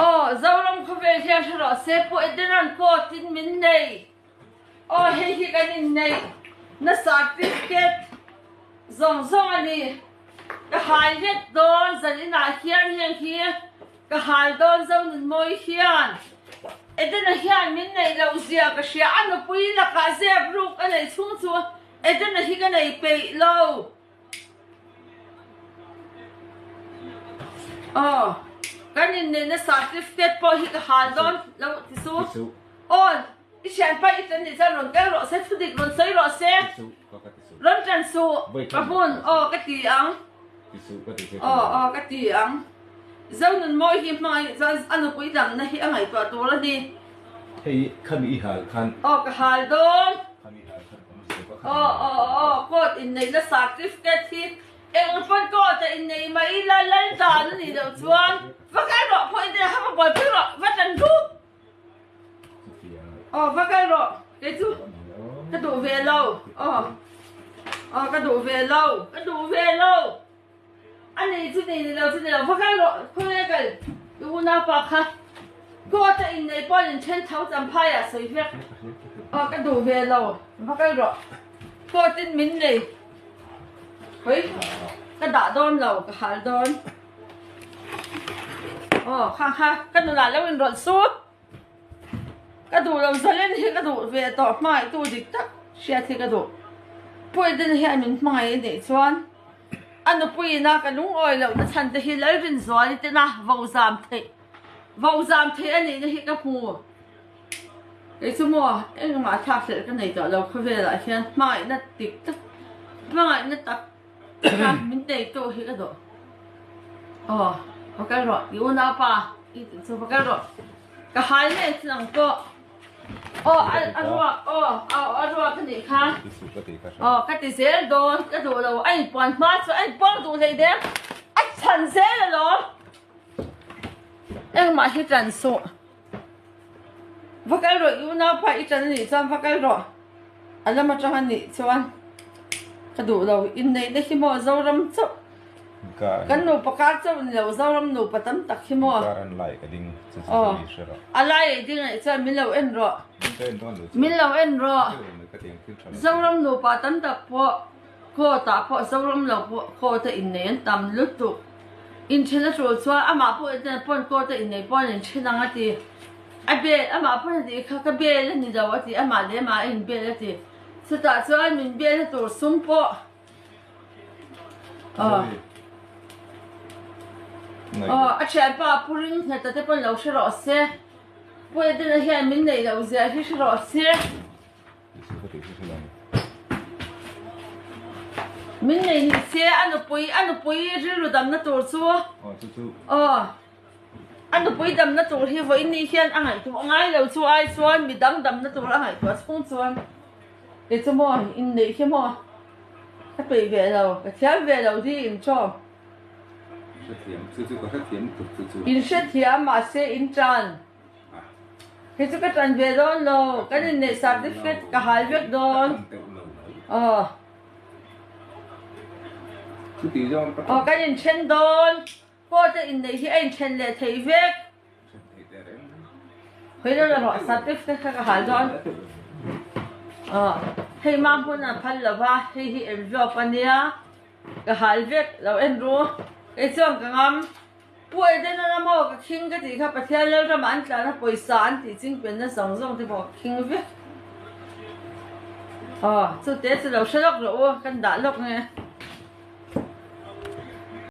Aw Zoram khawvel hian hre rawh se Pu Edenan court in min nei. Aw hei hi kan inneih na certificate zawng zawng a ni. Ka hal vek dawn zan inah hian heng hi ka hal dawn Zonunmawi hian Edena hian min neih loh zia ka hria a nupui lakah zep ruk a neih chhung chu Edena hi ka nei peih lo. Aw kan inneihna certificate pawh hi ka hal dawn lo ti su. Aw i thianpa i tan nih chuan rawn kal rawh se thudik rawn sawi rawh se. Rawn tan suh ka hmun aw ka ti ang. Aw aw ka ti ang. Zonunmawi hi hmangaih chuan a nupui damna hi a ngaihtuah tur a ni. Hei khami i hal khan. Aw ka hal dawn. Khami hal khan awm zia ka Aw aw aw court inneihna certificate hi eng pawn court a innei mai ila lal dan a nih loh chuan va kal rawh pawh in ha va buaipui rawh va tan rup. Aw va kal rawh kei chu ka duh ve lo aw aw ka duh ve lo ka duh ve lo. A nei chu nei ni lo chu ni lo va kal rawh khawnge kal i unaupa kha court a innei pawn in then tho champhai ah sawi vek aw ka duh ve lo va kal rawh court in min nei hawi ka dah dawn lo ka hal dawn aw kha kha ka nunah lo in rawlh su ka duh lo zalen hi ka duh ve tawh hmangaih tu dik tak hriat hi ka duh Puitin hian min hmangaih a nih chuan A nupuiin a ka lungawi lohna chhan te hi Lalrinzuali tena vo zam theih vo zam theih a nihna hi ka hmu. Kei chu maw engmah thlak hlelh ka nei tawh lo khawvelah hian hmangaihna dik tak hmangaihna tak tak min neitu hi ka duh. Aw va kal rawh i unaupa i tih chu va kal rawh. Ka hal mek chu nang pawh. Aw a ruak aw a ruak a nih kha aw ka ti zel dawn ka duh lo a inpuan hma chu a inpuang duh hlei deng a chhan zel alawm engmah hi tan suh va kal rawh i unaupa i tan a nih chuan va kal rawh a lam atang a nih chuan ka duh lo inneihna hi maw Zoram chauh Kan nupa kar chauh ni lo, Zoram nupa tam tak hi maw? Kar an lai ka ding chu chu ka ni hre rawh. A lai ei ding aih chuan min lo en rawh. Min lo en rawh. Zoram nupa tam tak pawh court ah pawh Zoram lo pawh court a innei an tam lutuk. Inthen a tul chuan amah pawh enten pawn court a innei pawn an inthen ang a ti. A bel amah pawn a tih kha ka bel a ni lo a ti amah leh amah a inbel a ti. Chutah chuan min belna tur sum pawh A thianpa Pu Ringngheta te pawn lo hre rawh se. Pu Edena hian min neih loh zia hi hre rawh se. Min nei ni se a nupui a nupui rilru damna tur chu aw a nupui damna tur hi vawiin ni hian a ngaihtuah ngai lo chu ai chuan midang damna tur a ngaihtuah chhung chuan Kei chu maw inneih hi maw ka peih ve lo, ka thiam ve lo di in chaw. Hrethiam, chu chu ka hrethiam lutuk chu chu. In hrethiam mahse in tan. Kei chu ka tan ve dawn lo, kan inneih certificate ka hal vek dawn. Aw. Aw kan inthen dawn. Court a inneih hi a inthen leh theih vek. Hei lo la rawh certificate kha ka hal dawn. Aw hei ma hmun a phal lo va hei hi envelope a nia ka hal vek lo en ru kei chuan ka ngam Pu Edena lama ka khing ka tih kha Pathian Lalrama an tlana pawisa an tih ching penna zawng zawng te pawh ka khing vek. Aw chute chu lo hre lawk rawh u kan dah lawk nge.